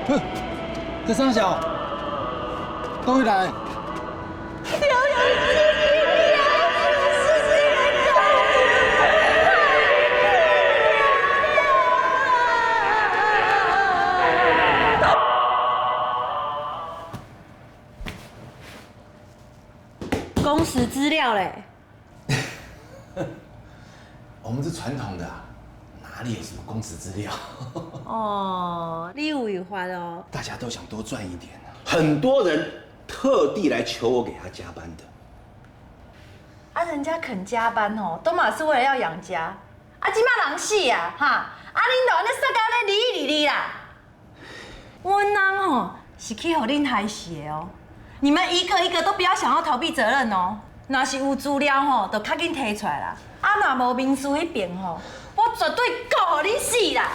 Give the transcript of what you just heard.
哼，這啥小？佗位來？工時資料嘞？我們是傳統的，哪裡有什麼工時資料？哦，你有違法哦。大家都想多賺一點，很多人特地來求我給他加班的。啊，人家肯加班哦，都嘛是為了要養家。啊，這馬人死啊，哈！啊，恁就按呢殺甲按呢離離離啦。阮翁吼是去予恁害死的哦。你們一個一個都不要想要逃避責任哦。若是有資料吼，就較緊提出來啦。啊，若無民事彼邊吼，我絕對告予恁死啦！